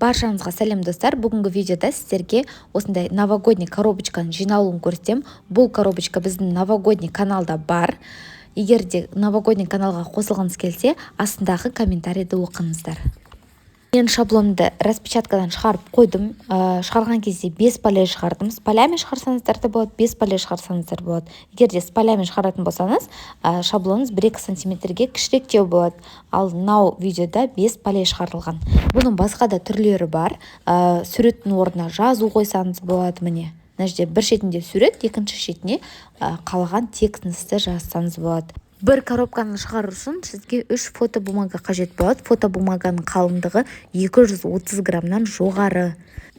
Баршаңызға сәлем, достар! Бүгінгі видеода сіздерге осындай новогодний коробочканың жиналуын көрсетемін. Бұл коробочка біздің новогодний каналда бар. Егер де новогодний каналға қосылғыңыз келсе, астындағы комментарийді оқыңыздар. Мен шаблонды распечаткадан шығарып қойдым. Шығарған кезде 5 поле шығардым. С полями шығарсаңыздар да болады, без полей шығарсаңыздар болады. Егер де с полями шығаратын болсаңыз, шаблоныңыз 1-2 сантиметрге кішіректеу болады. Ал мынау видеода 5 поле шығарылған. Бұның басқа да түрлері бар. Суреттің орнына жазу қойсаңыз болады. Міне, мына жерде бір шетінде сурет, екінші шетіне қалаған текстіңізді жазсаңыз болады. Бір коробканы шығару үшін сізге 3 фотобумага қажет болады. Фотобумаганың қалыңдығы 230 граммнан жоғары.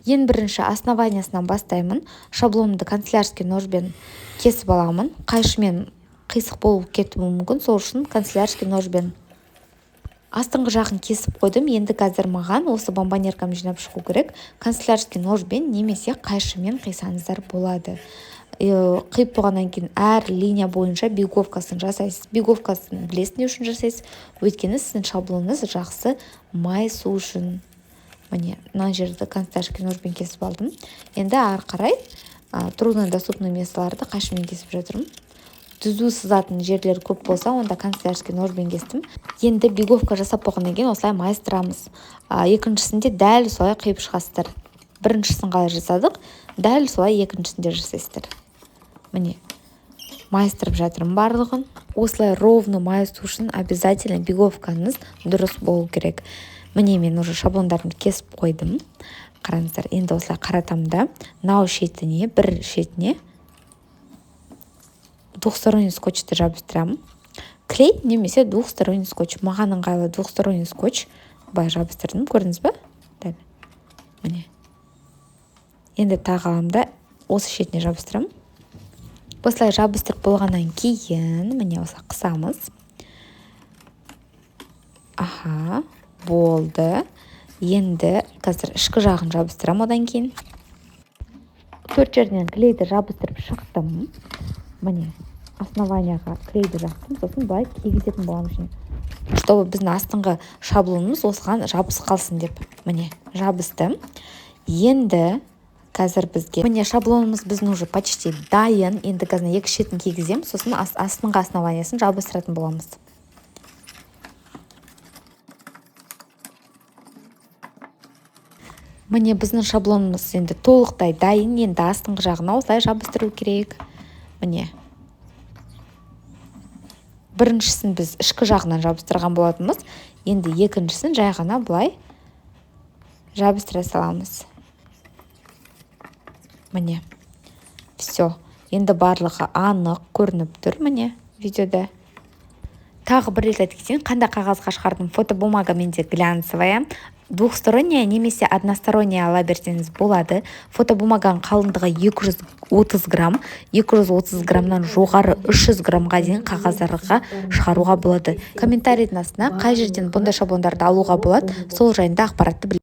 Ең бірінші основаниясынан бастаймын. Шаблонымды канцелярский ножбен кесіп аламын. Қайшымен қисық болып кетуі мүмкін, сол үшін канцелярский ножбен. Астыңғы жағын кесіп қойдым. Енді қазір маған осы бомбонеркамды жинап шығу керек. Канцелярский ножбен немесе қайшымен қисаңыздар болады. Қиып болғаннан кейін әр линия бойынша биговкасын жасайсыз. Биговкасын білесіз, не үшін жасайсыз? Өйткені сіздің шаблоныңыз жақсы майысу үшін. Міне, мына жерді канцелярский ножбен кесіп алдым. Енді ары қарай труднодоступный местоларды қайшымен кесіп жатырмын. Түзу сызатын жерлер көп болса, онда канцелярский ножбен кестім. Енді биговка жасап болғаннан кейін осылай майыстырамыз. Екіншісінде дәл солай қиып шығасыздар. Біріншісін қалай жасадық, дәл солай екіншісін де жасайсыздар. Міне, майыстырып жатырмын барлығын. Осылай ровно майысу үшін обязательно биговкаңыз дұрыс болу керек. Міне, мен уже шаблондарымды кесіп қойдым. Қараңыздар, енді осылай қаратамын да, мынау шетіне, бір шетіне двухсторонний скотчты жабыстырамын. Клей немесе двухсторонний скотч. Маған ыңғайлы двухсторонний скотч. Былай жабыстырдым, көрдіңіз ба? Дәл. Міне. Енді тағы аламын да, осы шетіне жабыстырамын. Осылай жабыстырып болғаннан кейін, міне, осылай қысамыз. Аха, болды. Енді қазір ішкі жағын жабыстырамын одан кейін. Төрт жерінен клейді жабыстырып шықтым. Міне, основанияға клейді жаптым, сосын былай кигізетін боламын ішіне. Чтобы біздің астыңғы шаблонымыз осыған жабысып қалсын деп. Міне, жабысты. Енді қазір бізге, міне, шаблонымыз біздің уже почти дайын. Енді қазір екі шетін кигіземін, сосын астыңғы основаниясын жабыстыратын боламыз. Міне, біздің шаблонымыз енді толықтай дайын. Енді астыңғы жағына осылай жабыстыру керек. Міне, біріншісін біз ішкі жағынан жабыстырған болатынбыз. Енді екіншісін жай ғана былай жабыстыра саламыз. Міне, все. Енді барлығы анық көрініп тұр, міне, видеода. Тағы бір рет айтып кетейін, қандай қағазға шығардым. Фотобумага менде глянцевая, двухсторонняя немесе односторонняя ала берсеңіз болады. Фотобумаганың қалыңдығы 230 грамм, 230 граммнан жоғары 300 граммға дейін қағаздарға шығаруға болады. Комментарийдің астына қай жерден бұндай шаблондарды алуға болады, сол жайында ақпаратты.